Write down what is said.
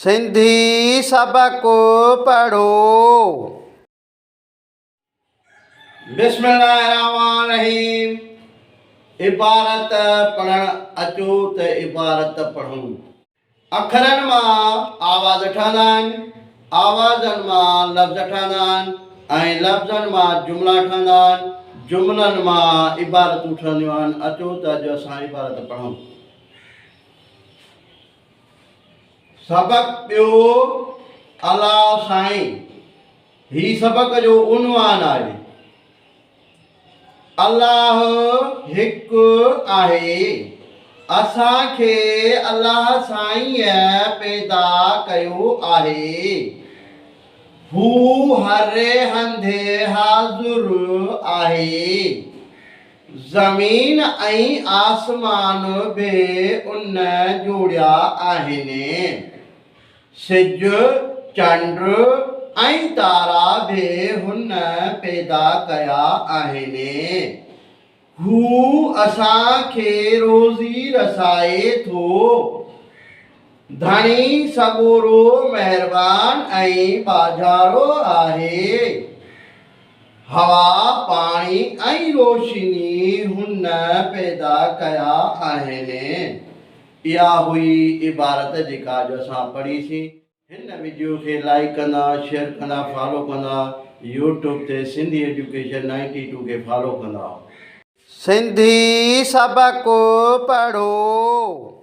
سنڌي سبق پڙهو. بسم الله الرحمٰن الرحيم عبارت پڙهڻ اچو ته عبارت پڙهون. اکرن مان آواز ٺهندا آهن، آوازن مان لفظ ٺهندا آهن ۽ لفظن مان جملا ٺهندا آهن، جملن مان عبارتون ٺهنديون آهن، اچو ته اڄ اسان عبارت پڙهون. سبق ٻيو، الله سائين، هي سبق جو عنوان آهي. الله هڪ آهي. اسان کي الله سائينء پيدا ڪيو آهي. هو هر هنڌ حاضر آهي. زمين ۽ آسمان به ان جوڙيا آهن. سج، چنڊ ۽ تارا به هن پيدا ڪيا آهن. هو اسان کي روزي رسائي ٿو. ڌڻي سڳورو مهربان ۽ ٻاجهارو آهي. هوا، پاڻي ۽ روشني هن پيدا ڪيا آهن. اها هئي عبارت جيڪا اڄ اسان پڙهي سين. هن وڊيو کي لائيڪ ڪندا، شيئر ڪندا، فالو ڪندا، يوٽيوب تي سنڌي ايجوڪيشن نائنٽي ٽو کي فالو ڪندا. سنڌي سبق پڙهو.